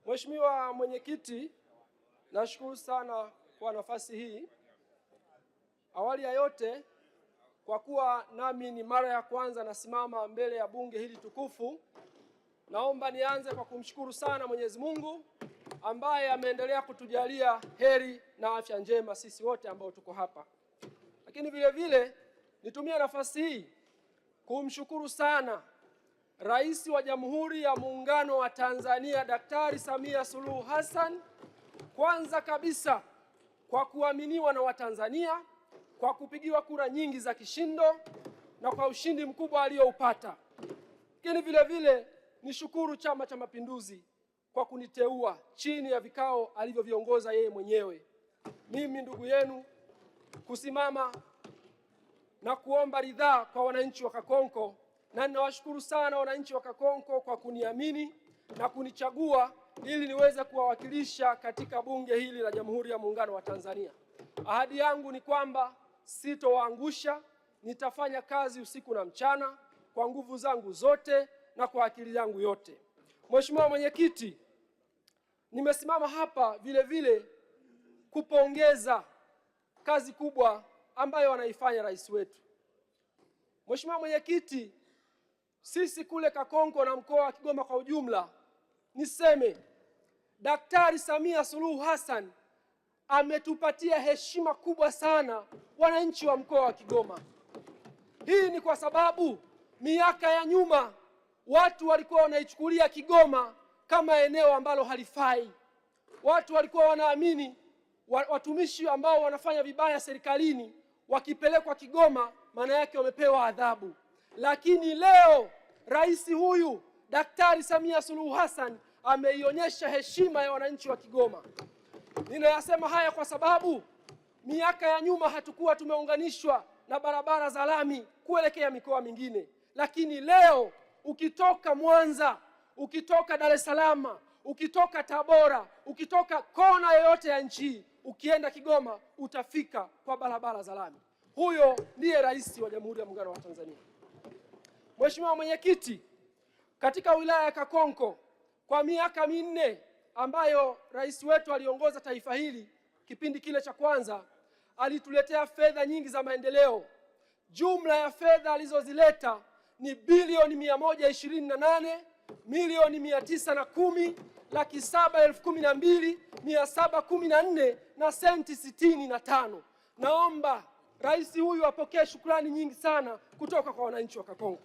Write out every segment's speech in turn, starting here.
Mheshimiwa Mwenyekiti, nashukuru sana kwa nafasi hii. Awali ya yote, kwa kuwa nami ni mara ya kwanza nasimama mbele ya bunge hili tukufu, naomba nianze kwa kumshukuru sana Mwenyezi Mungu ambaye ameendelea kutujalia heri na afya njema sisi wote ambao tuko hapa. Lakini vile vile nitumie nafasi hii kumshukuru sana Rais wa Jamhuri ya Muungano wa Tanzania Daktari Samia Suluhu Hassan, kwanza kabisa kwa kuaminiwa na Watanzania, kwa kupigiwa kura nyingi za kishindo na kwa ushindi mkubwa aliyoupata. Lakini vile vile nishukuru Chama cha Mapinduzi kwa kuniteua chini ya vikao alivyoviongoza yeye mwenyewe, mimi ndugu yenu kusimama na kuomba ridhaa kwa wananchi wa Kakonko, na ninawashukuru sana wananchi wa Kakonko kwa kuniamini na kunichagua ili niweze kuwawakilisha katika bunge hili la Jamhuri ya Muungano wa Tanzania. Ahadi yangu ni kwamba sitowaangusha, nitafanya kazi usiku na mchana kwa nguvu zangu zote na kwa akili yangu yote. Mheshimiwa Mwenyekiti, nimesimama hapa vile vile kupongeza kazi kubwa ambayo wanaifanya rais wetu. Mheshimiwa Mwenyekiti, sisi kule Kakonko na mkoa wa Kigoma kwa ujumla, niseme Daktari Samia Suluhu Hassan ametupatia heshima kubwa sana wananchi wa mkoa wa Kigoma. Hii ni kwa sababu miaka ya nyuma watu walikuwa wanaichukulia Kigoma kama eneo ambalo halifai. Watu walikuwa wanaamini watumishi ambao wanafanya vibaya serikalini wakipelekwa Kigoma maana yake wamepewa adhabu. Lakini leo rais huyu Daktari Samia Suluhu Hassan ameionyesha heshima ya wananchi wa Kigoma. Ninayasema haya kwa sababu miaka ya nyuma hatukuwa tumeunganishwa na barabara za lami kuelekea mikoa mingine, lakini leo ukitoka Mwanza, ukitoka Dar es Salaam, ukitoka Tabora, ukitoka kona yoyote ya nchi hii, ukienda Kigoma utafika kwa barabara za lami. Huyo ndiye rais wa Jamhuri ya Muungano wa Tanzania. Mheshimiwa Mwenyekiti, katika wilaya ya Kakonko kwa miaka 4 ambayo rais wetu aliongoza taifa hili, kipindi kile cha kwanza alituletea fedha nyingi za maendeleo. Jumla ya fedha alizozileta ni bilioni 128 milioni 910 712,714 na senti 65. Naomba rais huyu apokee shukrani nyingi sana kutoka kwa wananchi wa Kakonko.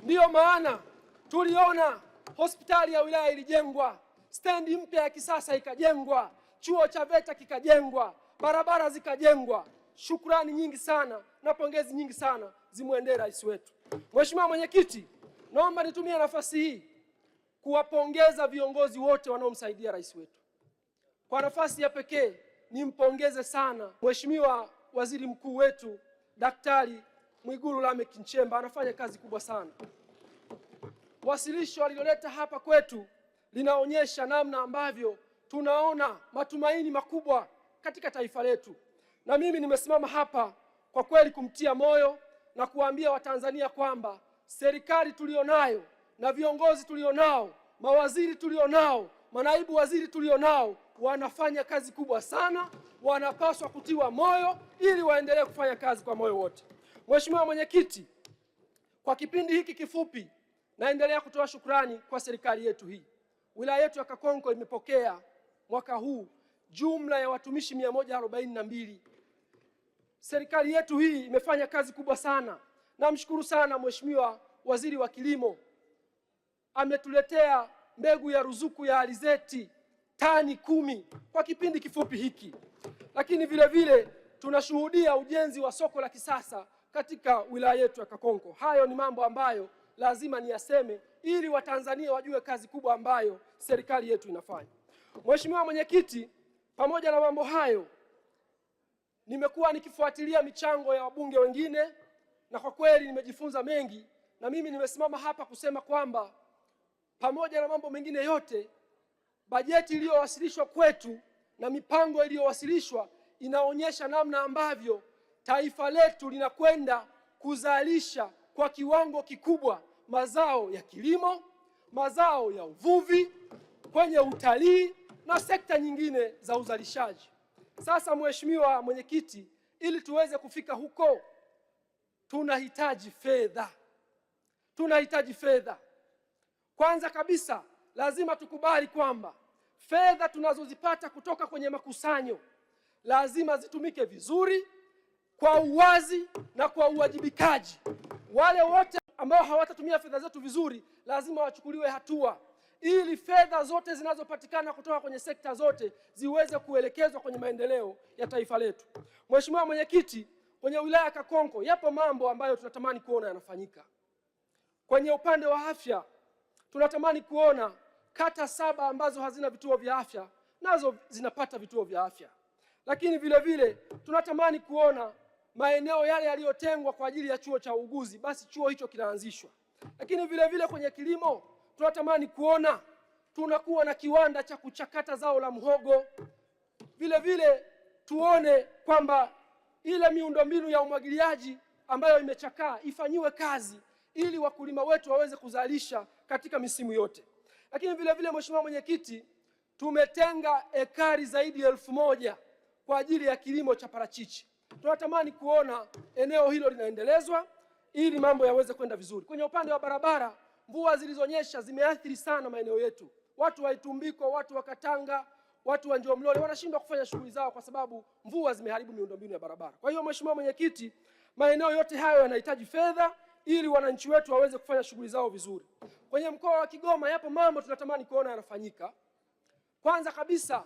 Ndiyo maana tuliona hospitali ya wilaya ilijengwa, stendi mpya ya kisasa ikajengwa, chuo cha VETA kikajengwa, barabara zikajengwa. Shukrani nyingi sana na pongezi nyingi sana zimwendee rais wetu. Mheshimiwa Mwenyekiti, naomba nitumie nafasi hii kuwapongeza viongozi wote wanaomsaidia rais wetu. Kwa nafasi ya pekee nimpongeze sana Mheshimiwa Waziri Mkuu wetu Daktari Mwigulu Lameck Nchemba, anafanya kazi kubwa sana. Wasilisho aliloleta hapa kwetu linaonyesha namna ambavyo tunaona matumaini makubwa katika taifa letu, na mimi nimesimama hapa kwa kweli kumtia moyo na kuwaambia Watanzania kwamba serikali tulionayo na viongozi tulionao, mawaziri tulionao, manaibu waziri tulionao wanafanya kazi kubwa sana, wanapaswa kutiwa moyo ili waendelee kufanya kazi kwa moyo wote. Mheshimiwa Mwenyekiti, kwa kipindi hiki kifupi naendelea kutoa shukrani kwa serikali yetu hii. Wilaya yetu ya Kakonko imepokea mwaka huu jumla ya watumishi 142. Serikali yetu hii imefanya kazi kubwa sana. Namshukuru sana Mheshimiwa Waziri wa Kilimo, ametuletea mbegu ya ruzuku ya alizeti tani 10 kwa kipindi kifupi hiki. Lakini vile vile tunashuhudia ujenzi wa soko la kisasa katika wilaya yetu ya Kakonko. Hayo ni mambo ambayo lazima niyaseme ili Watanzania wajue kazi kubwa ambayo serikali yetu inafanya. Mheshimiwa Mwenyekiti, pamoja na mambo hayo, nimekuwa nikifuatilia michango ya wabunge wengine na kwa kweli nimejifunza mengi, na mimi nimesimama hapa kusema kwamba pamoja na mambo mengine yote, bajeti iliyowasilishwa kwetu na mipango iliyowasilishwa inaonyesha namna ambavyo taifa letu linakwenda kuzalisha kwa kiwango kikubwa mazao ya kilimo, mazao ya uvuvi. kwenye utalii na sekta nyingine za uzalishaji. Sasa Mheshimiwa Mwenyekiti, ili tuweze kufika huko tunahitaji fedha, tunahitaji fedha. Kwanza kabisa lazima tukubali kwamba fedha tunazozipata kutoka kwenye makusanyo lazima zitumike vizuri, kwa uwazi na kwa uwajibikaji. Wale wote ambao hawatatumia fedha zetu vizuri lazima wachukuliwe hatua, ili fedha zote zinazopatikana kutoka kwenye sekta zote ziweze kuelekezwa kwenye maendeleo ya taifa letu. Mheshimiwa Mwenyekiti, kwenye wilaya ya Kakonko yapo mambo ambayo tunatamani kuona yanafanyika. Kwenye upande wa afya tunatamani kuona kata 7 ambazo hazina vituo vya afya nazo zinapata vituo vya afya. Lakini vile vile tunatamani kuona maeneo yale yaliyotengwa kwa ajili ya chuo cha uuguzi, basi chuo hicho kinaanzishwa. Lakini vile vile kwenye kilimo tunatamani kuona tunakuwa na kiwanda cha kuchakata zao la mhogo. Vile vile tuone kwamba ile miundombinu ya umwagiliaji ambayo imechakaa ifanyiwe kazi ili wakulima wetu waweze kuzalisha katika misimu yote. Lakini vile vile Mheshimiwa Mwenyekiti, tumetenga ekari zaidi ya 1000 kwa ajili ya kilimo cha parachichi. Tunatamani kuona eneo hilo linaendelezwa ili mambo yaweze kwenda vizuri. Kwenye upande wa barabara, mvua zilizonyesha zimeathiri sana maeneo yetu. Watu wa Itumbiko, watu wa Katanga, watu wa Njomlole wanashindwa kufanya shughuli zao kwa sababu mvua zimeharibu miundombinu ya barabara. Kwa hiyo Mheshimiwa Mwenyekiti, maeneo yote hayo yanahitaji fedha ili wananchi wetu waweze kufanya shughuli zao vizuri. Kwenye mkoa wa Kigoma yapo mambo tunatamani kuona yanafanyika. Kwanza kabisa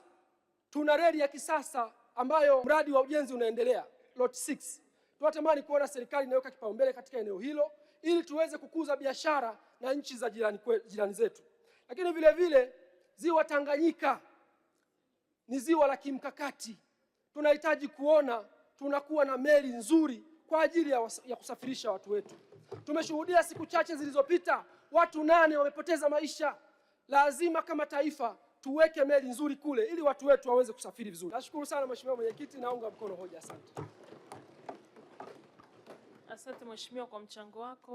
tuna reli ya kisasa ambayo mradi wa ujenzi unaendelea, lot 6. Tunatamani kuona serikali inaweka kipaumbele katika eneo hilo ili tuweze kukuza biashara na nchi za jirani zetu. Lakini vile vile ziwa Tanganyika ni ziwa la kimkakati. Tunahitaji kuona tunakuwa na meli nzuri kwa ajili ya kusafirisha watu wetu. Tumeshuhudia siku chache zilizopita watu 8 wamepoteza maisha. Lazima kama taifa tuweke meli nzuri kule ili watu wetu waweze kusafiri vizuri. Nashukuru sana Mheshimiwa Mwenyekiti, naunga mkono hoja. Asante. Asante Mheshimiwa kwa mchango wako.